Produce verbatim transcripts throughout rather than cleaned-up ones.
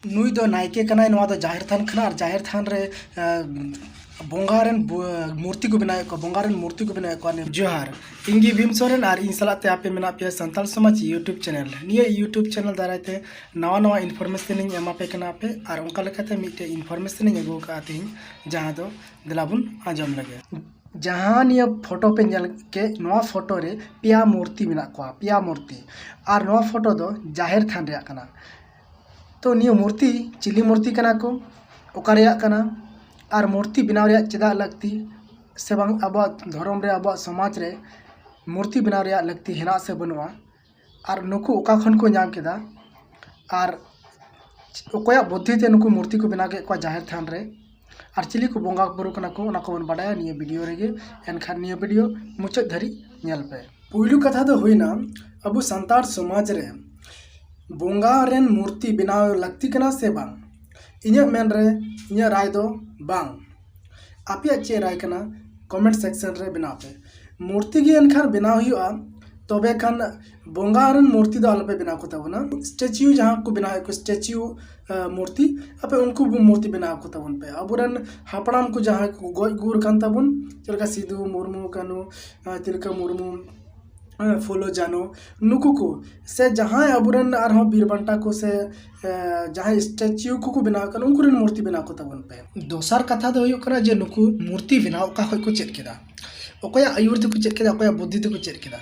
ᱱᱩᱭ ᱫᱚ ᱱᱟᱭᱠᱮ ᱠᱟᱱᱟᱭ, ᱱᱚᱣᱟ ᱫᱚ ᱡᱟᱦᱮᱨ ᱛᱷᱟᱱ ᱠᱟᱱᱟ, ᱟᱨ ᱡᱟᱦᱮᱨ ᱛᱷᱟᱱ ᱨᱮ ᱵᱚᱸᱜᱟ ᱨᱮᱱ ᱢᱩᱨᱛᱤ ᱠᱚ ᱵᱮᱱᱟᱣᱮᱫ ᱠᱚᱣᱟ, ᱵᱚᱸᱜᱟ ᱨᱮᱱ ᱢᱩᱨᱛᱤ ᱠᱚ ᱵᱮᱱᱟᱣᱮᱫ ᱠᱚᱣᱟ᱾ ᱡᱚᱦᱟᱨ, ᱤᱧ ᱜᱮ ᱵᱷᱤᱢ ᱥᱚᱨᱮᱱ, ᱟᱨ ᱤᱧ ᱥᱟᱞᱟᱜ ᱛᱮ ᱟᱯᱮ ᱢᱮᱱᱟᱜ ᱯᱮᱭᱟ ᱥᱟᱱᱛᱟᱲ ᱥᱚᱢᱟᱡᱽ YouTube ᱪᱮᱱᱮᱞ᱾ ᱱᱤᱭᱟᱹ YouTube ᱪᱮᱱᱮᱞ ᱫᱟᱨᱟᱭ ᱛᱮ ᱱᱟᱣᱟ ᱱᱟᱣᱟ ᱤᱱᱯᱷᱚᱨᱢᱮᱥᱚᱱ ᱤᱧ ᱮᱢᱟ ᱯᱮ ᱠᱟᱱᱟ ᱟᱯᱮ, ᱟᱨ ᱚᱱᱠᱟ ᱞᱮᱠᱟᱛᱮ ᱢᱤᱫᱴᱮᱡ ᱤᱱᱯᱷᱚᱨᱢᱮᱥᱚᱱ ᱤᱧ ᱟᱹᱜᱩ ᱟᱠᱟᱫᱼᱟ ᱛᱮᱦᱮᱧ, ᱡᱟᱦᱟᱸ ᱫᱚ ᱫᱮᱞᱟ ᱵᱚᱱ ᱟᱸᱡᱚᱢ ᱞᱮᱜᱮ᱾ ᱡᱟᱦᱟᱸ ᱱᱤᱭᱟᱹ ᱯᱷᱳᱴᱳ ᱯᱮ ᱧᱮᱞ ᱠᱮᱫ, ᱱᱚᱣᱟ ᱯᱷᱳᱴᱳ ᱨᱮ ᱯᱮᱭᱟ ᱢᱩᱨᱛᱤ ᱢᱮᱱᱟᱜ ᱠᱚᱣᱟ, ᱯᱮᱭᱟ ᱢᱩᱨᱛᱤ᱾ ᱟᱨ ᱱᱚᱣᱟ ᱯᱷᱳᱴᱳ ᱫᱚ ᱡᱟᱦᱮᱨ ᱛᱷᱟᱱ ᱨᱮᱭᱟᱜ ᱠᱟᱱᱟ᱾ ᱛᱚ ᱱᱤᱭᱟᱹ ᱢᱩᱨᱛᱤ ᱪᱤᱞᱤ ᱢᱩᱨᱛᱤ ᱠᱟᱱᱟ ᱠᱚ, ᱚᱠᱟ ᱨᱮᱭᱟᱜ ᱠᱟᱱᱟ, ᱟᱨ ᱢᱩᱨᱛᱤ ᱵᱮᱱᱟᱣ ᱨᱮᱭᱟᱜ ᱪᱮᱫᱟᱜ ᱞᱟᱹᱠᱛᱤ, ᱥᱮ ᱵᱟᱝ ᱟᱵᱚᱣᱟᱜ ᱫᱷᱚᱨᱚᱢ ᱨᱮ, ᱟᱵᱚᱣᱟᱜ ᱥᱚᱢᱟᱡᱽ ᱨᱮ ᱢᱩᱨᱛᱤ ᱵᱮᱱᱟᱣ ᱨᱮᱭᱟᱜ ᱞᱟᱹᱠᱛᱤ ᱦᱮᱱᱟᱜ ᱥᱮ ᱵᱟᱹᱱᱩᱜᱼᱟ, ᱟᱨ ᱱᱩᱠᱩ ᱚᱠᱟ ᱠᱷᱚᱱ ᱠᱚ ᱧᱟᱢ ᱠᱮᱫᱟ, ᱟᱨ ᱚᱠᱚᱭᱟᱜ ᱵᱩᱫᱽᱫᱷᱤ ᱛᱮ ᱱᱩᱠᱩ ᱢᱩᱨᱛᱤ ᱠᱚ ᱵᱮᱱᱟᱣ ᱠᱮᱫ ᱠᱚᱣᱟ ᱡᱟᱦᱮᱨ ᱛᱷᱟᱱ ᱨᱮ, ᱟᱨ ᱪᱤᱞᱤ ᱠᱚ ᱵᱚᱸᱜᱟ ᱵᱩᱨᱩ ᱠᱟᱱᱟ ᱠᱚ, ᱚᱱᱟ ᱠᱚᱵᱚᱱ ᱵᱟᱰᱟᱭᱟ ᱱᱤᱭᱟᱹ ᱵᱷᱤᱰᱤᱭᱳ ᱨᱮᱜᱮ᱾ ᱮᱱᱠᱷᱟᱱ ᱱᱤᱭᱟᱹ ᱵᱷᱤᱰᱤᱭᱳ ᱢᱩᱪᱟᱹᱫ ᱫᱷᱟᱹᱨᱤᱡ ᱧᱮᱞ ᱯᱮ᱾ ᱯᱩᱭᱞᱩ ᱠᱟᱛᱷᱟ ᱫᱚ ᱦᱩᱭᱱᱟ, ᱟᱵᱚ ᱥᱟᱱᱛᱟᱲ ᱥᱚᱢᱟᱡᱽ ᱨᱮ ᱵᱚᱸᱜᱟ ᱨᱮᱱ ᱢᱩᱨᱛᱤ ᱵᱮᱱᱟᱣ ᱞᱟᱹᱠᱛᱤ ᱠᱟᱱᱟ ᱥᱮ ᱵᱟᱝ? ᱤᱧᱟᱹᱜ ᱢᱮᱱ ᱨᱮ, ᱤᱧᱟᱹᱜ ᱨᱟᱭ ᱫᱚ ᱵᱟᱝ᱾ ᱟᱯᱮᱭᱟᱜ ᱪᱮᱫ ᱨᱟᱭ ᱠᱟᱱᱟ? ᱠᱚᱢᱮᱱᱴ ᱥᱮᱠᱥᱚᱱ ᱨᱮ ᱵᱮᱱᱟᱣ ᱯᱮ᱾ ᱢᱩᱨᱛᱤ ᱜᱮ ᱮᱱᱠᱷᱟᱱ ᱵᱮᱱᱟᱣ ᱦᱩᱭᱩᱜᱼᱟ, ᱛᱚᱵᱮ ᱠᱷᱟᱱ ᱵᱚᱸᱜᱟ ᱨᱮᱱ ᱢᱩᱨᱛᱤ ᱫᱚ ᱟᱞᱚᱯᱮ ᱵᱮᱱᱟᱣ ᱠᱚ ᱛᱟᱵᱚᱱᱟ᱾ ᱥᱴᱮᱪᱩ ᱡᱟᱦᱟᱸ ᱠᱚ ᱵᱮᱱᱟᱣᱮᱫ ᱠᱚ, ᱥᱴᱮᱪᱩ, ᱟᱸ, ᱢᱩᱨᱛᱤ, ᱟᱯᱮ ᱩᱱᱠᱩ ᱵᱚ-, ᱢᱩᱨᱛᱤ ᱵᱮᱱᱟᱣ ᱠᱚ ᱛᱟᱵᱚᱱ ᱯᱮ᱾ ᱟᱵᱚᱨᱮᱱ ᱦᱟᱯᱲᱟᱢ ᱠᱚ ᱡᱟᱦᱟᱸᱭ ᱠᱚ ᱜᱚᱡ ᱜᱩᱨ ᱠᱟᱱ ᱛᱟᱵᱚᱱ, ᱪᱮᱫ ᱞᱮᱠᱟ ᱥᱤᱫᱩ ᱢᱩᱨᱢᱩ, ᱠᱟᱹᱱᱩ, ᱟᱸ, ᱛᱤᱞᱠᱟᱹ ᱢᱩᱨᱢᱩ, ᱟᱸ, ᱯᱷᱩᱞᱳ ᱡᱷᱟᱱᱳ, ᱱᱩᱠᱩ ᱠᱚ, ᱥᱮ ᱡᱟᱦᱟᱸᱭ ᱟᱵᱚᱨᱮᱱ ᱟᱨᱦᱚᱸ ᱵᱤᱨ ᱵᱟᱱᱴᱟ ᱠᱚ, ᱥᱮ, ᱟᱸ, ᱡᱟᱦᱟᱸᱭ ᱥᱴᱮᱪᱩ ᱠᱚᱠᱚ ᱵᱮᱱᱟᱣ ᱠᱟᱱᱟ, ᱩᱱᱠᱩ ᱨᱮᱱ ᱢᱩᱨᱛᱤ ᱵᱮᱱᱟᱣ ᱠᱚ ᱛᱟᱵᱚᱱ ᱯᱮ᱾ ᱫᱚᱥᱟᱨ ᱠᱟᱛᱷᱟ ᱫᱚ ᱦᱩᱭᱩᱜ ᱠᱟᱱᱟ ᱡᱮ ᱱᱩᱠᱩ ᱢᱩᱨᱛᱤ ᱵᱮᱱᱟᱣ ᱚᱠᱟ ᱠᱷᱚᱡ ᱠᱚ ᱪᱮᱫ ᱠᱮᱫᱟ, ᱚᱠᱚᱭᱟᱜ ᱟᱹᱭᱩᱨ ᱛᱮᱠᱚ ᱪᱮᱫ ᱠᱮᱫᱟ, ᱚᱠᱚᱭᱟᱜ ᱵᱩᱫᱽᱫᱷᱤ ᱛᱮᱠᱚ ᱪᱮᱫ ᱠᱮᱫᱟ?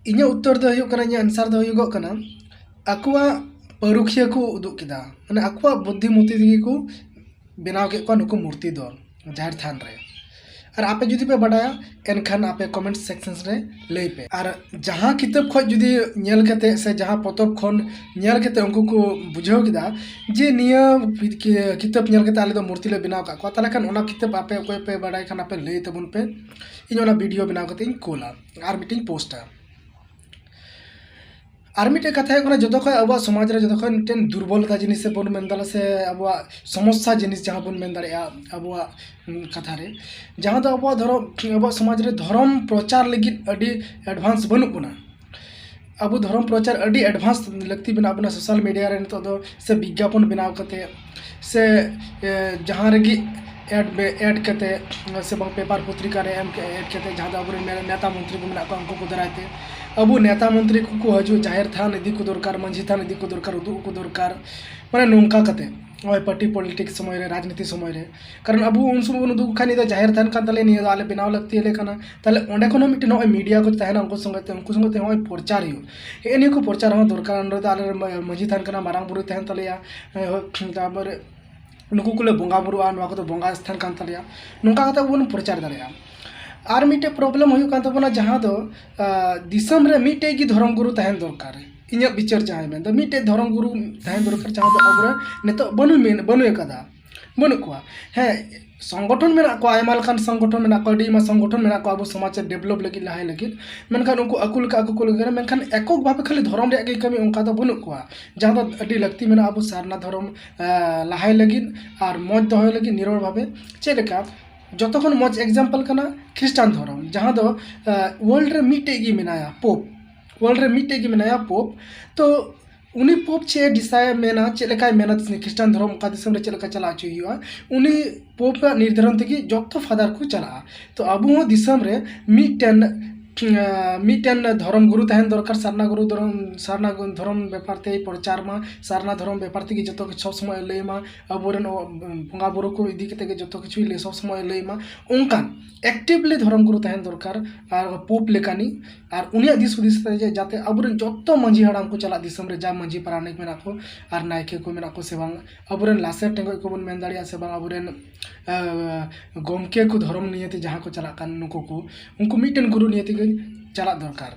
ᱤᱧᱟᱹᱜ ᱩᱛᱛᱚᱨ ᱫᱚ ᱦᱩᱭᱩᱜ ᱠᱟᱱᱟ, ᱤᱧᱟᱹᱜ ᱟᱱᱥᱟᱨ ᱫᱚ ᱦᱩᱭᱩᱜᱚᱜ ᱠᱟᱱᱟ, ᱟᱠᱚᱣᱟᱜ ᱯᱟᱹᱨᱩᱠᱷᱤᱭᱟᱹ ᱠᱚ ᱩᱫᱩᱜ ᱠᱮᱫᱟ, ᱢᱟᱱᱮ ᱟᱠᱚᱣᱟᱜ ᱵᱩᱫᱽᱫᱷᱤ ᱢᱚᱛᱤ ᱛᱮᱜᱮ ᱠᱚ ᱵᱮᱱᱟᱣ ᱠᱮᱫ ᱠᱚᱣᱟ ᱱᱩᱠᱩ ᱢᱩᱨᱛᱤ ᱫᱚ ᱡᱟᱦᱮᱨ ᱛᱷᱟᱱ ᱨᱮ᱾ ᱟᱨ ᱟᱯᱮ ᱡᱩᱫᱤ ᱯᱮ ᱵᱟᱰᱟᱭᱟ, ᱮᱱᱠᱷᱟᱱ ᱟᱯᱮ ᱠᱚᱢᱮᱱᱴ ᱥᱮᱠᱥᱚᱱ ᱨᱮ ᱞᱟᱹᱭ ᱯᱮ᱾ ᱟᱨ ᱡᱟᱦᱟᱸ ᱠᱤᱛᱟᱹᱵ ᱠᱷᱚᱡ ᱡᱩᱫᱤ ᱧᱮᱞ ᱠᱟᱛᱮ ᱥᱮ ᱡᱟᱦᱟᱸ ᱯᱚᱛᱚᱵ ᱠᱷᱚᱱ ᱧᱮᱞ ᱠᱟᱛᱮ ᱩᱱᱠᱩ ᱠᱚ ᱵᱩᱡᱷᱟᱹᱣ ᱠᱮᱫᱟ ᱡᱮ ᱱᱤᱭᱟᱹ ᱠᱤ-, ᱠᱤᱛᱟᱹᱵ ᱧᱮᱞ ᱠᱟᱛᱮ ᱟᱞᱮ ᱫᱚ ᱢᱩᱨᱛᱤ ᱞᱮ ᱵᱮᱱᱟᱣ ᱟᱠᱟᱫ ᱠᱚᱣᱟ, ᱛᱟᱦᱚᱞᱮ ᱠᱷᱟᱱ ᱚᱱᱟ ᱠᱤᱛᱟᱹᱵ ᱟᱯᱮ ᱚᱠᱚᱭ ᱯᱮ ᱵᱟᱰᱟᱭ ᱠᱷᱟᱱ ᱟᱯᱮ ᱞᱟᱹᱭ ᱛᱟᱵᱚᱱ ᱯᱮ᱾ ᱤᱧ ᱚᱱᱟ ᱵᱷᱤᱰᱤᱭᱳ ᱵᱮᱱᱟᱣ ᱠᱟᱛᱮ ᱤᱧ ᱠᱳᱞᱟ ᱟᱨ ᱢᱤᱫᱴᱤᱧ ᱯᱳᱥᱴᱟ᱾ ᱟᱨ ᱢᱤᱫᱴᱮᱱ ᱠᱟᱛᱷᱟ ᱦᱩᱭᱩᱜ ᱠᱟᱱᱟ, ᱡᱚᱛᱚ ᱠᱷᱚᱱ ᱟᱵᱚᱣᱟᱜ ᱥᱚᱢᱟᱡᱽ ᱨᱮ ᱡᱚᱛᱚ ᱠᱷᱚᱱ ᱢᱤᱫᱴᱮᱱ ᱫᱩᱨᱵᱚᱞᱚᱛᱟ ᱡᱤᱱᱤᱥ ᱵᱚᱱ ᱢᱮᱱ ᱫᱟᱲᱮᱭᱟᱜᱼᱟ, ᱥᱮ ᱟᱵᱚᱣᱟᱜ ᱥᱚᱢᱚᱥᱥᱟ ᱡᱤᱱᱤᱥ ᱡᱟᱦᱟᱸ ᱵᱚᱱ ᱢᱮᱱ ᱫᱟᱲᱮᱭᱟᱜᱼᱟ ᱟᱵᱚᱣᱟᱜ, ᱩᱸ, ᱠᱟᱛᱷᱟ ᱨᱮ, ᱡᱟᱦᱟᱸ ᱫᱚ ᱟᱵᱚᱣᱟᱜ ᱫᱷᱚᱨᱚᱢ, ᱟᱵᱚᱣᱟᱜ ᱥᱚᱢᱟᱡᱽ ᱨᱮ ᱫᱷᱚᱨᱚᱢ ᱯᱨᱚᱪᱟᱨ ᱞᱟᱹᱜᱤᱫ ᱟᱹᱰᱤ ᱮᱰᱵᱷᱟᱱᱥ ᱵᱟᱹᱱᱩᱜ ᱵᱚᱱᱟ᱾ ᱟᱵᱚ ᱫᱷᱚᱨᱚᱢ ᱯᱨᱚᱪᱟᱨ ᱟᱹᱰᱤ advance ᱞᱟᱹᱠᱛᱤ ᱢᱮᱱᱟᱜ ᱵᱚᱱᱟ ᱥᱳᱥᱟᱞ ᱢᱤᱰᱤᱭᱟ ᱨᱮ ᱱᱤᱛᱚᱜ ᱫᱚ, ᱥᱮ ᱵᱤᱜᱽᱜᱟᱯᱚᱱ ᱵᱮᱱᱟᱣ ᱠᱟᱛᱮ, ᱥᱮ ᱡᱟᱦᱟᱸ ᱨᱮᱜᱮ ᱮᱰ ᱮᱰ ᱠᱟᱛᱮ, ᱥᱮ ᱵᱟᱝ ᱯᱮᱯᱟᱨ ᱯᱚᱛᱨᱤᱠᱟ ᱨᱮ ᱮᱢ ᱮᱰ ᱠᱟᱛᱮ, ᱡᱟᱦᱟᱸ ᱫᱚ ᱟᱵᱚᱨᱮᱱ ᱱᱮᱛᱟ ᱢᱚᱱᱛᱨᱤ ᱠᱚ ᱢᱮᱱᱟᱜ ᱠᱚᱣᱟ, ᱩᱱᱠᱩ ᱠᱚ ᱫᱟᱨᱟᱭ ᱛᱮ ᱟᱵᱚ ᱱᱮᱛᱟ ᱢᱚᱱᱛᱨᱤ ᱠᱚᱠᱚ ᱦᱤᱡᱩᱜ, ᱡᱟᱦᱮᱨ ᱛᱷᱟᱱ ᱤᱫᱤ ᱠᱚ ᱫᱚᱨᱠᱟᱨ, ᱢᱟᱹᱡᱷᱤ ᱛᱷᱟᱱ ᱤᱫᱤ ᱠᱚ ᱫᱚᱨᱠᱟᱨ, ᱩᱫᱩᱜ ᱠᱚ ᱫᱚᱨᱠᱟᱨ, ᱢᱟᱱᱮ ᱱᱚᱝᱠᱟ ᱠᱟᱛᱮ ᱱᱚᱜᱼᱚᱭ ᱯᱟᱨᱴᱤ ᱯᱚᱞᱤᱴᱤᱠᱥ ᱥᱚᱢᱚᱭ ᱨᱮ, ᱨᱟᱡᱽᱱᱤᱛᱤ ᱥᱚᱢᱚᱭ ᱨᱮ᱾ ᱠᱟᱨᱚᱱ ᱟᱵᱚ ᱩᱱ ᱥᱚᱢᱚᱭ ᱵᱚᱱ ᱩᱫᱩᱜ ᱠᱷᱟᱱ, ᱱᱤᱭᱟᱹ ᱫᱚ ᱡᱟᱦᱮᱨ ᱛᱷᱟᱱ ᱠᱟᱱ ᱛᱟᱞᱮᱭᱟ, ᱱᱤᱭᱟᱹ ᱫᱚ ᱟᱞᱮ ᱵᱮᱱᱟᱣ ᱞᱟᱹᱠᱛᱤ ᱟᱞᱮ ᱠᱟᱱᱟ, ᱛᱟᱦᱚᱞᱮ ᱚᱸᱰᱮ ᱠᱷᱚᱱ ᱦᱚᱸ ᱢᱤᱫᱴᱮᱱ ᱱᱚᱜᱼᱚᱭ ᱢᱤᱰᱤᱭᱟ ᱠᱚ ᱛᱟᱦᱮᱱᱟ, ᱩᱱᱠᱩ ᱥᱚᱸᱜᱮ ᱛᱮ ᱩᱱᱠᱩ ᱥᱚᱸᱜᱮ ᱛᱮ ᱱᱚᱜᱼᱚᱭ ᱯᱨᱚᱪᱟᱨ ᱦᱩᱭᱩᱜ᱾ ᱦᱮᱸ, ᱱᱤᱭᱟᱹ ᱠᱚ ᱯᱨᱚᱪᱟᱨ ᱦᱚᱸ ᱫᱚᱨᱠᱟᱨ᱾ ᱚᱸᱰᱮ ᱫᱚ ᱟᱞᱮ ᱢᱟᱹᱡᱷᱤ ᱛᱷᱟᱱ ᱠᱟᱱᱟ, ᱢᱟᱨᱟᱝ ᱵᱩᱨᱩ ᱛᱟᱦᱮᱱ ᱛᱟᱞᱮᱭᱟ, ᱛᱟᱨᱯᱚᱨᱮ ᱱᱩᱠᱩ ᱠᱚᱞᱮ ᱵᱚᱸᱜᱟ ᱵᱩᱨᱩᱜᱼᱟ, ᱱᱚᱣᱟ ᱠᱚᱫᱚ ᱵᱚᱸᱜᱟ ᱥᱛᱷᱟᱱ ᱠᱟᱱ ᱛᱟᱞᱮᱭᱟ, ᱱᱚᱝᱠᱟ ᱠᱟᱛᱮ ᱟᱵᱚ ᱵᱚᱱ ᱯᱨᱚᱪᱟᱨ ᱫᱟᱲᱮᱭᱟᱜᱼᱟ᱾ ᱟᱨ ᱢᱤᱫᱴᱮᱡ ᱯᱨᱚᱵᱞᱮᱢ ᱦᱩᱭᱩᱜ ᱠᱟᱱ ᱛᱟᱵᱚᱱᱟ, ᱡᱟᱦᱟᱸ ᱫᱚ ᱫᱤᱥᱚᱢ ᱨᱮ ᱢᱤᱫᱴᱮᱡ ᱜᱮ ᱫᱷᱚᱨᱚᱢ ᱜᱩᱨᱩ ᱛᱟᱦᱮᱱ ᱫᱚᱨᱠᱟᱨ᱾ ᱤᱧᱟᱹᱜ ᱵᱤᱪᱟᱹᱨ ᱡᱟᱦᱟᱸᱭ ᱢᱮᱱᱫᱟ, ᱢᱤᱫᱴᱮᱡ ᱫᱷᱚᱨᱚᱢ ᱜᱩᱨᱩ ᱛᱟᱦᱮᱱ ᱫᱚᱨᱠᱟᱨ, ᱡᱟᱦᱟᱸ ᱫᱚ ᱟᱵᱚᱨᱮ ᱱᱤᱛᱚᱜ ᱵᱟᱹᱱᱩᱭ ᱢᱮᱱ ᱵᱟᱹᱱᱩᱭ ᱟᱠᱟᱫᱟ, ᱵᱟᱹᱱᱩᱜ ᱠᱚᱣᱟ᱾ ᱦᱮᱸ, ᱥᱚᱝᱜᱚᱴᱷᱚᱱ ᱢᱮᱱᱟᱜ ᱠᱚᱣᱟ, ᱟᱭᱢᱟ ᱞᱮᱠᱟᱱ ᱥᱚᱝᱜᱚᱴᱷᱚᱱ ᱢᱮᱱᱟᱜ ᱠᱚᱣᱟ, ᱟᱹᱰᱤ ᱟᱭᱢᱟ ᱥᱚᱝᱜᱚᱴᱷᱚᱱ ᱢᱮᱱᱟᱜ ᱠᱚᱣᱟ ᱟᱵᱚ ᱥᱚᱢᱟᱡᱽ ᱨᱮ ᱰᱮᱵᱷᱞᱚᱯ ᱞᱟᱹᱜᱤᱫ, ᱞᱟᱦᱟᱭ ᱞᱟᱹᱜᱤᱫ᱾ ᱢᱮᱱᱠᱷᱟᱱ ᱩᱱᱠᱩ ᱟᱠᱚ ᱞᱮᱠᱟ ᱟᱠᱚ ᱠᱚ ᱞᱟᱹᱜᱤᱫ, ᱢᱮᱱᱠᱷᱟᱱ ᱮᱠᱚᱠ ᱵᱷᱟᱵᱮ ᱠᱷᱟᱹᱞᱤ ᱫᱷᱚᱨᱚᱢ ᱨᱮᱭᱟᱜ ᱜᱮ ᱠᱟᱹᱢᱤ, ᱚᱱᱠᱟ ᱫᱚ ᱵᱟᱹᱱᱩᱜ ᱠᱚᱣᱟ᱾ ᱡᱟᱦᱟᱸ ᱫᱚ ᱟᱹᱰᱤ ᱞᱟᱹᱠᱛᱤ ᱢᱮᱱᱟᱜᱼᱟ ᱟᱵᱚ ᱥᱟᱨᱱᱟ ᱫᱷᱚᱨᱚᱢ ᱞᱟᱦᱟᱭ ᱞᱟᱹᱜᱤᱫ ᱟᱨ ᱢᱚᱡᱽ ᱫᱚᱦᱚᱭ ᱞᱟᱹᱜᱤᱫ ᱱᱤᱨᱚᱲ ᱵᱷᱟᱵᱮ᱾ ᱪᱮᱫ ᱞᱮᱠᱟ? ᱡᱚᱛᱚ ᱠᱷᱚᱱ ᱢᱚᱡᱽ ᱮᱠᱡᱟᱢᱯᱚᱞ ᱠᱟᱱᱟ ᱠᱷᱨᱤᱥᱴᱟᱱ ᱫᱷᱚᱨᱚᱢ, ᱡᱟᱦᱟᱸ ᱫᱚ ᱣᱟᱨᱞᱰ ᱨᱮ ᱢᱤᱫᱴᱮᱡ ᱜᱮ ᱢᱮᱱᱟᱭᱟ ᱯᱳᱯ᱾ ᱣᱟᱨᱞᱰ ᱨᱮ ᱢᱤᱫᱴᱮᱡ ᱜᱮ ᱢᱮᱱᱟᱭᱟ ᱯᱳᱯ᱾ ᱛᱚ ᱩᱱᱤ ᱯᱳᱯ ᱪᱮᱫ ᱮ ᱰᱤᱥᱟᱭ ᱢᱮᱱᱟ, ᱪᱮᱫ ᱞᱮᱠᱟᱭ ᱢᱮᱱᱟ ᱠᱷᱨᱤᱥᱴᱟᱱ ᱫᱷᱚᱨᱚᱢ ᱚᱠᱟ ᱫᱤᱥᱚᱢ ᱨᱮ ᱪᱮᱫ ᱞᱮᱠᱟ ᱪᱟᱞᱟᱣ ᱦᱚᱪᱚᱭ ᱦᱩᱭᱩᱜᱼᱟ, ᱩᱱᱤ ᱯᱳᱯ ᱟᱜ ᱱᱤᱨᱫᱷᱟᱨᱚᱱ ᱛᱮᱜᱮ ᱡᱚᱛᱚ ᱯᱷᱟᱫᱟᱨ ᱠᱚ ᱪᱟᱞᱟᱜᱼᱟ᱾ ᱛᱚ ᱟᱵᱚ ᱦᱚᱸ ᱫᱤᱥᱚᱢ ᱨᱮ ᱢᱤᱫᱴᱮᱱ ᱢᱤᱫᱴᱮᱱ ᱫᱷᱚᱨᱚᱢ ᱜᱩᱨᱩ ᱛᱟᱦᱮᱱ ᱫᱚᱨᱠᱟᱨ, ᱥᱟᱨᱱᱟ ᱜᱩᱨᱩ ᱫᱷᱚᱨᱚᱢ, ᱥᱟᱨᱱᱟ ᱜᱩ- ᱫᱷᱚᱨᱚᱢ ᱵᱮᱯᱟᱨ ᱛᱮᱭ ᱯᱨᱚᱪᱟᱨ ᱢᱟ, ᱥᱟᱨᱱᱟ ᱫᱷᱚᱨᱚᱢ ᱵᱮᱯᱟᱨ ᱛᱮᱜᱮ ᱡᱚᱛᱚ ᱠᱤᱪᱷᱩ ᱥᱚᱵ ᱥᱚᱢᱚᱭ ᱞᱟᱹᱭ ᱢᱟ, ᱟᱵᱚᱨᱮᱱ ᱵᱚᱸᱜᱟ ᱵᱩᱨᱩ ᱠᱚ ᱤᱫᱤ ᱠᱟᱛᱮ ᱜᱮ ᱡᱚᱛᱚ ᱠᱤᱪᱷᱩᱭ ᱞᱟᱹᱭ, ᱥᱚᱵ ᱥᱚᱢᱚᱭ ᱞᱟᱹᱭ ᱢᱟ᱾ ᱚᱱᱠᱟᱱ ᱮᱠᱴᱤᱵᱷᱞᱤ ᱫᱷᱚᱨᱚᱢ ᱜᱩᱨᱩ ᱛᱟᱦᱮᱱ ᱫᱚᱨᱠᱟᱨ, ᱟᱨ ᱯᱳᱯ ᱞᱮᱠᱟᱱᱤᱡ, ᱟᱨ ᱩᱱᱤᱭᱟᱜ ᱫᱤᱥ ᱦᱩᱫᱤᱥ ᱛᱮ ᱡᱮ ᱡᱟᱛᱮ ᱟᱵᱚᱨᱮᱱ ᱡᱚᱛᱚ ᱢᱟᱹᱡᱷᱤ ᱦᱟᱲᱟᱢ ᱠᱚ ᱪᱟᱞᱟᱜ, ᱫᱤᱥᱚᱢ ᱨᱮ ᱡᱟ ᱢᱟᱹᱡᱷᱤ ᱯᱟᱨᱟᱱᱤᱠ ᱢᱮᱱᱟᱜ ᱠᱚ ᱟᱨ ᱱᱟᱭᱠᱮ ᱠᱚ ᱢᱮᱱᱟᱜ ᱠᱚ ᱥᱮ ᱵᱟᱝ, ᱟᱵᱚᱨᱮᱱ ᱞᱟᱥᱮᱨ ᱴᱮᱸᱜᱚᱡ ᱠᱚᱵᱚᱱ ᱢᱮᱱ ᱫᱟᱲᱮᱭᱟᱜᱼᱟ ᱥᱮ ᱵᱟᱝ, ᱟᱵᱚᱨᱮᱱ ᱜᱚᱢᱠᱮ ᱠᱚ ᱫᱷᱚᱨᱚᱢ ᱱᱤᱭᱮᱛᱮ ᱡᱟᱦᱟᱸ ᱠᱚ ᱪᱟᱞᱟᱜ ᱠᱟᱱ, ᱱᱩᱠᱩ ᱠᱚ, ᱩᱱᱠᱩ ᱢᱤᱫᱴᱮᱱ ᱜᱩᱨᱩ ᱱᱤᱭᱮ ᱛᱮᱜᱮ ᱪᱟᱞᱟᱜ ᱫᱚᱨᱠᱟᱨ᱾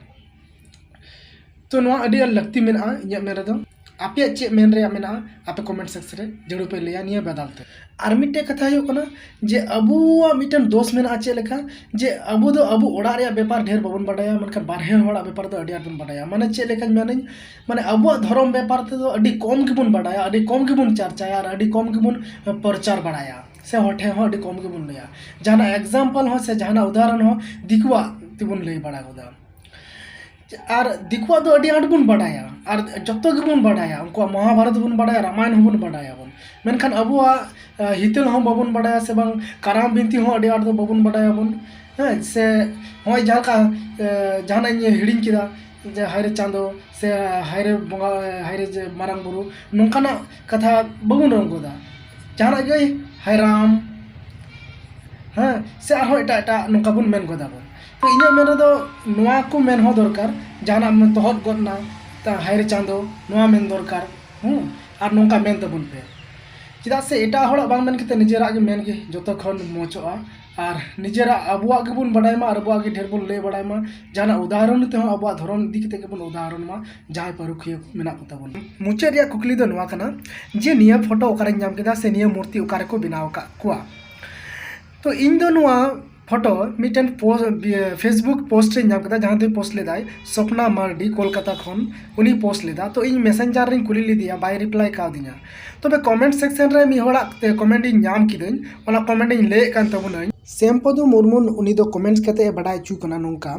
ᱛᱚ ᱱᱚᱣᱟ ᱟᱹᱰᱤ ᱟᱸᱴ ᱞᱟᱹᱠᱛᱤ ᱢᱮᱱᱟᱜᱼᱟ ᱤᱧᱟᱹᱜ ᱢᱮᱱ ᱨᱮᱫᱚ᱾ ᱟᱯᱮᱭᱟᱜ ᱪᱮᱫ ᱢᱮᱱ ᱨᱮᱭᱟᱜ ᱢᱮᱱᱟᱜᱼᱟ, ᱟᱯᱮ ᱠᱚᱢᱮᱱᱴ ᱥᱮᱠᱥᱚᱱ ᱨᱮ ᱡᱟᱹᱨᱩᱲ ᱯᱮ ᱞᱟᱹᱭᱟ ᱱᱤᱭᱟᱹ ᱵᱟᱫᱟᱞ ᱛᱮ᱾ ᱟᱨ ᱢᱤᱫᱴᱮᱡ ᱠᱟᱛᱷᱟ ᱦᱩᱭᱩᱜ ᱠᱟᱱᱟ ᱡᱮ ᱟᱵᱚᱣᱟᱜ ᱢᱤᱫᱴᱮᱱ ᱫᱳᱥ ᱢᱮᱱᱟᱜᱼᱟ᱾ ᱪᱮᱫ ᱞᱮᱠᱟ? ᱡᱮ ᱟᱵᱚ ᱫᱚ ᱟᱵᱚ ᱚᱲᱟᱜ ᱨᱮᱭᱟᱜ ᱵᱮᱯᱟᱨ ᱰᱷᱮᱨ ᱵᱟᱵᱚᱱ ᱵᱟᱰᱟᱭᱟ, ᱢᱮᱱᱠᱷᱟᱱ ᱵᱟᱨᱦᱮ ᱦᱚᱲᱟᱜ ᱵᱮᱯᱟᱨ ᱫᱚ ᱟᱹᱰᱤ ᱟᱸᱴ ᱵᱚᱱ ᱵᱟᱰᱟᱭᱟ᱾ ᱢᱟᱱᱮ ᱪᱮᱫ ᱞᱮᱠᱟᱧ ᱢᱮᱱᱟᱹᱧ, ᱢᱟᱱᱮ ᱟᱵᱚᱣᱟᱜ ᱫᱷᱚᱨᱚᱢ ᱵᱮᱯᱟᱨ ᱛᱮᱫᱚ ᱟᱹᱰᱤ ᱠᱚᱢ ᱜᱮᱵᱚᱱ ᱵᱟᱰᱟᱭᱟ, ᱟᱹᱰᱤ ᱠᱚᱢ ᱜᱮᱵᱚᱱ ᱪᱟᱨᱪᱟᱭᱟ ᱟᱨ ᱟᱹᱰᱤ ᱠᱚᱢ ᱜᱮᱵᱚᱱ ᱯᱨᱚᱪᱟᱨ ᱵᱟᱲᱟᱭᱟ, ᱥᱮ ᱦᱚᱲ ᱴᱷᱮᱱ ᱦᱚᱸ ᱟᱹᱰᱤ ᱠᱚᱢ ᱜᱮᱵᱚᱱ ᱞᱟᱹᱭᱟ᱾ ᱡᱟᱦᱟᱱᱟᱜ ᱮᱠᱡᱟᱢᱯᱚᱞ ᱦᱚᱸ ᱥᱮ ᱡᱟᱦᱟᱱᱟᱜ ᱩᱫᱟᱦᱚᱨᱚᱱ ᱦᱚᱸ ᱫᱤᱠᱩᱣᱟᱜ ᱛᱮᱵᱚᱱ ᱞᱟᱹᱭ ᱵᱟᱲᱟ ᱜᱚᱫᱟ᱾ ᱟᱨ ᱫᱤᱠᱩᱣᱟᱜ ᱫᱚ ᱟᱹᱰᱤ ᱟᱸᱴ ᱵᱚᱱ ᱵᱟᱰᱟᱭᱟ, ᱟᱨ ᱡᱚᱛᱚ ᱜᱮᱵᱚᱱ ᱵᱟᱰᱟᱭᱟ, ᱩᱱᱠᱩᱣᱟᱜ ᱢᱚᱦᱟᱵᱷᱟᱨᱚᱛ ᱵᱚᱱ ᱵᱟᱰᱟᱭᱟ, ᱨᱟᱢᱟᱭᱚᱱ ᱦᱚᱸᱵᱚᱱ ᱵᱟᱰᱟᱭᱟᱵᱚᱱ, ᱢᱮᱱᱠᱷᱟᱱ ᱟᱵᱚᱣᱟᱜ ᱦᱤᱛᱟᱹᱞ ᱦᱚᱸ ᱵᱟᱵᱚᱱ ᱵᱟᱰᱟᱭᱟ, ᱥᱮ ᱵᱟᱝ ᱠᱟᱨᱟᱢ ᱵᱤᱱᱛᱤ ᱦᱚᱸ ᱟᱹᱰᱤ ᱟᱸᱴ ᱫᱚ ᱵᱟᱵᱚᱱ ᱵᱟᱰᱟᱭᱟᱵᱚᱱ᱾ ᱦᱮᱸ, ᱥᱮ ᱱᱚᱜᱼᱚᱭ ᱡᱟᱦᱟᱸ ᱞᱮᱠᱟ ᱡᱟᱦᱟᱱᱟᱜ ᱤᱧ ᱦᱤᱲᱤᱧ ᱠᱮᱫᱟ, ᱡᱮ ᱦᱟᱭ ᱨᱮ ᱪᱟᱸᱫᱚ, ᱥᱮ ᱦᱟᱭ ᱨᱮ ᱵᱚᱸᱜᱟ, ᱦᱟᱭ ᱨᱮ ᱡᱮ ᱢᱟᱨᱟᱝ ᱵᱩᱨᱩ, ᱱᱚᱝᱠᱟᱱᱟᱜ ᱠᱟᱛᱷᱟ ᱵᱟᱵᱚᱱ ᱨᱚᱲ ᱜᱚᱫᱟ᱾ ᱡᱟᱦᱟᱱᱟᱜ ᱜᱮ ᱦᱟᱭ ᱨᱟᱢ, ᱦᱮᱸ, ᱥᱮ ᱟᱨᱦᱚᱸ ᱮᱴᱟᱜ ᱮᱴᱟᱜ ᱱᱚᱝᱠᱟ ᱵᱚᱱ ᱢᱮᱱ ᱜᱚᱫᱟ ᱵᱚᱱ᱾ ᱛᱚ ᱤᱧᱟᱹᱜ ᱢᱮᱱ ᱨᱮᱫᱚ ᱱᱚᱣᱟ ᱠᱚ ᱢᱮᱱ ᱦᱚᱸ ᱫᱚᱨᱠᱟᱨ, ᱡᱟᱦᱟᱱᱟᱜ ᱮᱢ ᱛᱚᱦᱚᱫ ᱜᱚᱫ ᱱᱟ, ᱛᱟ ᱦᱟᱭ ᱨᱮ ᱪᱟᱸᱫᱚ, ᱱᱚᱣᱟ ᱢᱮᱱ ᱫᱚᱨᱠᱟᱨ, ᱦᱮᱸ, ᱟᱨ ᱱᱚᱝᱠᱟ ᱢᱮᱱ ᱛᱟᱵᱚᱱ ᱯᱮ᱾ ᱪᱮᱫᱟᱜ ᱥᱮ ᱮᱴᱟᱜ ᱦᱚᱲᱟᱜ ᱵᱟᱝ ᱢᱮᱱ ᱠᱟᱛᱮ ᱱᱤᱡᱮᱨᱟᱜ ᱜᱮ ᱢᱮᱱ ᱜᱮ ᱡᱚᱛᱚ ᱠᱷᱚᱱ ᱢᱚᱡᱚᱜᱼᱟ᱾ ᱟᱨ ᱱᱤᱡᱮᱨᱟᱜ ᱟᱵᱚᱣᱟᱜ ᱜᱮᱵᱚᱱ ᱵᱟᱰᱟᱭ ᱢᱟ ᱟᱨ ᱟᱵᱚᱣᱟᱜ ᱜᱮ ᱰᱷᱮᱨ ᱵᱚᱱ ᱞᱟᱹᱭ ᱵᱟᱲᱟᱭ ᱢᱟ, ᱡᱟᱦᱟᱱᱟᱜ ᱩᱫᱟᱦᱚᱨᱚᱱ ᱛᱮᱦᱚᱸ ᱟᱵᱚᱣᱟᱜ ᱫᱷᱚᱨᱚᱢ ᱤᱫᱤ ᱠᱟᱛᱮ ᱜᱮᱵᱚᱱ ᱩᱫᱟᱦᱚᱨᱚᱱ ᱢᱟ, ᱡᱟᱦᱟᱸᱭ ᱯᱟᱹᱨᱩᱠᱷᱤᱭᱟᱹ ᱠᱚ ᱢᱮᱱᱟᱜ ᱠᱚ ᱛᱟᱵᱚᱱᱟ᱾ ᱢᱩᱪᱟᱹᱫ ᱨᱮᱭᱟᱜ ᱠᱩᱠᱞᱤ ᱫᱚ ᱱᱚᱣᱟ ᱠᱟᱱᱟ ᱡᱮ ᱱᱤᱭᱟᱹ ᱯᱷᱳᱴᱳ ᱚᱠᱟᱨᱮᱧ ᱧᱟᱢ ᱠᱮᱫᱟ, ᱥᱮ ᱱᱤᱭᱟᱹ ᱢᱩᱨᱛᱤ ᱚᱠᱟ ᱨᱮᱠᱚ ᱵᱮᱱᱟᱣ ᱟᱠᱟᱫ ᱠᱚᱣᱟ? ᱛᱚ ᱤᱧ ᱫᱚ ᱱᱚᱣᱟ ᱯᱷᱳᱴᱳ ᱢᱤᱫᱴᱮᱱ ᱯᱳ-, ᱵᱤ-, Facebook ᱯᱳᱥᱴ ᱨᱮᱧ ᱧᱟᱢ ᱠᱮᱫᱟ, ᱡᱟᱦᱟᱸ ᱫᱚᱭ ᱯᱳᱥᱴ ᱞᱮᱫᱟᱭ ᱥᱚᱯᱱᱟ ᱢᱟᱨᱰᱤ, ᱠᱳᱞᱠᱟᱛᱟ ᱠᱷᱚᱱ ᱩᱱᱤ ᱯᱳᱥᱴ ᱞᱮᱫᱟ᱾ ᱛᱚ ᱤᱧ ᱢᱮᱥᱮᱧᱡᱟᱨ ᱨᱤᱧ ᱠᱩᱞᱤ ᱞᱮᱫᱮᱭᱟ, ᱵᱟᱭ ᱨᱤᱯᱞᱟᱭ ᱠᱟᱣᱫᱤᱧᱟ᱾ ᱛᱚᱵᱮ ᱠᱚᱢᱮᱱᱴ ᱥᱮᱠᱥᱮᱱ ᱨᱮ ᱢᱤᱫ ᱦᱚᱲᱟᱜ ᱠᱚᱢᱮᱱᱴ ᱤᱧ ᱧᱟᱢ ᱠᱤᱫᱟᱹᱧ, ᱚᱱᱟ ᱠᱚᱢᱮᱱᱴ ᱤᱧ ᱞᱟᱹᱭᱮᱫ ᱠᱟᱱ ᱛᱟᱵᱚᱱᱟᱹᱧ᱾ ᱥᱮᱢᱯᱚᱫᱩ ᱢᱩᱨᱢᱩ ᱩᱱᱤ ᱫᱚ ᱠᱚᱢᱮᱱᱴ ᱠᱟᱛᱮ ᱮ ᱵᱟᱰᱟᱭ ᱦᱚᱪᱚ ᱠᱟᱱᱟ ᱱᱚᱝᱠᱟ,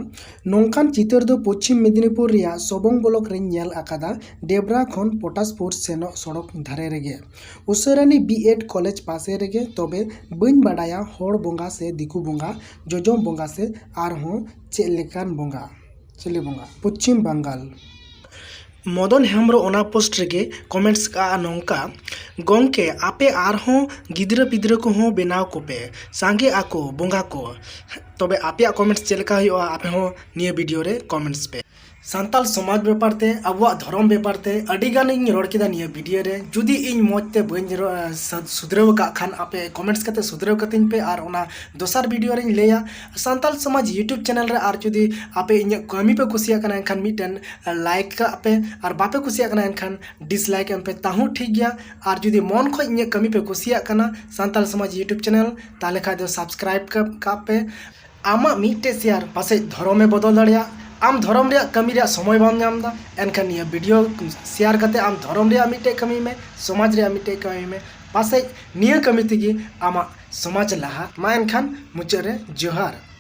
ᱱᱚᱝᱠᱟᱱ ᱪᱤᱛᱟᱹᱨ ᱫᱚ ᱯᱚᱪᱷᱤᱢ ᱢᱮᱫᱤᱱᱤᱯᱩᱨ ᱨᱮᱭᱟᱜ ᱥᱚᱵᱚᱝ ᱵᱞᱚᱠ ᱨᱮᱧ ᱧᱮᱞ ᱟᱠᱟᱫᱟ, ᱰᱮᱵᱽᱨᱟ ᱠᱷᱚᱱ ᱯᱚᱴᱟᱥᱯᱩᱨ ᱥᱮᱱᱚᱜ ᱥᱚᱲᱚᱠ ᱫᱷᱟᱨᱮ ᱨᱮᱜᱮ, ᱩᱥᱟᱹᱨᱟᱱᱤ ᱵᱤ ᱮᱰ ᱠᱚᱞᱮᱡᱽ ᱯᱟᱥᱮ ᱨᱮᱜᱮ᱾ ᱛᱚᱵᱮ ᱵᱟᱹᱧ ᱵᱟᱰᱟᱭᱟ ᱦᱚᱲ ᱵᱚᱸᱜᱟ ᱥᱮ ᱫᱤᱠᱩ ᱵᱚᱸᱜᱟ, ᱡᱚᱡᱚᱢ ᱵᱚᱸᱜᱟ ᱥᱮ ᱟᱨᱦᱚᱸ ᱪᱮᱫ ᱞᱮᱠᱟᱱ ᱵᱚᱸᱜᱟ, ᱪᱤᱞᱤ ᱵᱚᱸᱜᱟ? ᱯᱚᱪᱷᱤᱢ ᱵᱟᱝᱜᱟᱞ᱾ ᱢᱚᱫᱚᱱ ᱦᱮᱢᱵᱨᱚᱢ ᱚᱱᱟ ᱯᱳᱥᱴ ᱨᱮᱜᱮ ᱠᱚᱢᱮᱱᱴᱥ ᱠᱟᱜᱼᱟ ᱱᱚᱝᱠᱟ, "ᱜᱚᱢᱠᱮ, ᱟᱯᱮ ᱟᱨᱦᱚᱸ ᱜᱤᱫᱽᱨᱟᱹ ᱯᱤᱫᱽᱨᱟᱹ ᱠᱚᱦᱚᱸ ᱵᱮᱱᱟᱣ ᱠᱚᱯᱮ, ᱥᱟᱸᱜᱮ ᱟᱠᱚ ᱵᱚᱸᱜᱟ ᱠᱚ᱾" ᱛᱚᱵᱮ ᱟᱯᱮᱭᱟᱜ ᱠᱚᱢᱮᱱᱴᱥ ᱪᱮᱫ ᱞᱮᱠᱟ ᱦᱩᱭᱩᱜᱼᱟ, ᱟᱯᱮ ᱦᱚᱸ ᱱᱤᱭᱟᱹ ᱵᱷᱤᱰᱤᱭᱳ ᱨᱮ ᱠᱚᱢᱮᱱᱴᱥ ᱯᱮ᱾ ᱥᱟᱱᱛᱟᱞ ᱥᱚᱢᱟᱡᱽ ᱵᱮᱯᱟᱨ ᱛᱮ, ᱟᱵᱚᱣᱟᱜ ᱫᱷᱚᱨᱚᱢ ᱵᱮᱯᱟᱨ ᱛᱮ ᱟᱹᱰᱤ ᱜᱟᱱᱤᱧ ᱨᱚᱲ ᱠᱮᱫᱟ ᱱᱤᱭᱟᱹ ᱵᱷᱤᱰᱤᱭᱳ ᱨᱮ᱾ ᱡᱩᱫᱤ ᱤᱧ ᱢᱚᱡᱽ ᱛᱮ ᱵᱟᱹᱧ ᱨᱚ-, ᱥᱟ-, ᱥᱩᱫᱷᱨᱟᱹᱣ ᱟᱠᱟᱫ ᱠᱷᱟᱱ, ᱟᱯᱮ ᱠᱚᱢᱮᱱᱴᱥ ᱠᱟᱛᱮ ᱥᱩᱫᱷᱨᱟᱹᱣ ᱠᱟᱹᱛᱤᱧ ᱯᱮ, ᱟᱨ ᱚᱱᱟ ᱫᱚᱥᱟᱨ ᱵᱷᱤᱰᱤᱭᱳ ᱨᱮᱧ ᱞᱟᱹᱭᱟ᱾ ᱥᱟᱱᱛᱟᱞ ᱥᱚᱢᱟᱡᱽ YouTube ᱪᱮᱱᱮᱞ ᱨᱮ ᱟᱨ ᱡᱩᱫᱤ ᱟᱯᱮ ᱤᱧᱟᱹᱜ ᱠᱟᱹᱢᱤ ᱯᱮ ᱠᱩᱥᱤᱭᱟᱜ ᱠᱟᱱᱟ, ᱮᱱᱠᱷᱟᱱ ᱢᱤᱫᱴᱮᱱ ᱞᱟᱭᱤᱠ ᱠᱟᱜ ᱯᱮ, ᱟᱨ ᱵᱟᱯᱮ ᱠᱩᱥᱤᱭᱟᱜ ᱠᱟᱱᱟ, ᱮᱱᱠᱷᱟᱱ ᱰᱤᱥᱞᱟᱭᱤᱠ ᱮᱢ ᱯᱮ, ᱛᱟᱦᱩᱸ ᱴᱷᱤᱠ ᱜᱮᱭᱟ᱾ ᱟᱨ ᱡᱩᱫᱤ ᱢᱚᱱ ᱠᱷᱚᱡ ᱤᱧᱟᱹᱜ ᱠᱟᱹᱢᱤ ᱯᱮ ᱠᱩᱥᱤᱭᱟᱜ ᱠᱟᱱᱟ ᱥᱟᱱᱛᱟᱞ ᱥᱚᱢᱟᱡᱽ YouTube ᱪᱮᱱᱮᱞ, ᱛᱟᱦᱚᱞᱮ ᱠᱷᱟᱡ ᱫᱚ ᱥᱟᱵᱥᱠᱨᱟᱭᱤᱵ ᱠᱟᱜ, ᱠᱟᱜ ᱯᱮ᱾ ᱟᱢᱟᱜ ᱢᱤᱫᱴᱮᱡ ᱥᱮᱭᱟᱨ ᱯᱟᱥᱮᱡ ᱫᱷᱚᱨᱚᱢᱮ ᱵᱚᱫᱚᱞ ᱫᱟᱲᱮᱭᱟᱜᱼᱟ᱾ ᱟᱢ ᱫᱷᱚᱨᱚᱢ ᱨᱮᱭᱟᱜ ᱠᱟᱹᱢᱤ ᱨᱮᱭᱟᱜ ᱥᱚᱢᱚᱭ ᱵᱟᱢ ᱧᱟᱢ ᱮᱫᱟ, ᱮᱱᱠᱷᱟᱱ ᱱᱤᱭᱟᱹ ᱵᱷᱤᱰᱤᱭᱳ ᱥᱮᱭᱟᱨ ᱠᱟᱛᱮ ᱟᱢ ᱫᱷᱚᱨᱚᱢ ᱨᱮᱭᱟᱜ ᱢᱤᱫᱴᱮᱡ ᱠᱟᱹᱢᱤ ᱢᱮ, ᱥᱚᱢᱟᱡᱽ ᱨᱮᱭᱟᱜ ᱢᱤᱫᱴᱮᱡ ᱠᱟᱹᱢᱤ ᱢᱮ᱾ ᱯᱟᱥᱮᱡ ᱱᱤᱭᱟᱹ ᱠᱟᱹᱢᱤ ᱛᱮᱜᱮ ᱟᱢᱟᱜ ᱥᱚᱢᱟᱡᱽ ᱞᱟᱦᱟ᱾ ᱢᱟ ᱮᱱᱠᱷᱟᱱ ᱢᱩᱪᱟᱹᱫ ᱨᱮ ᱡᱚᱦᱟᱨ᱾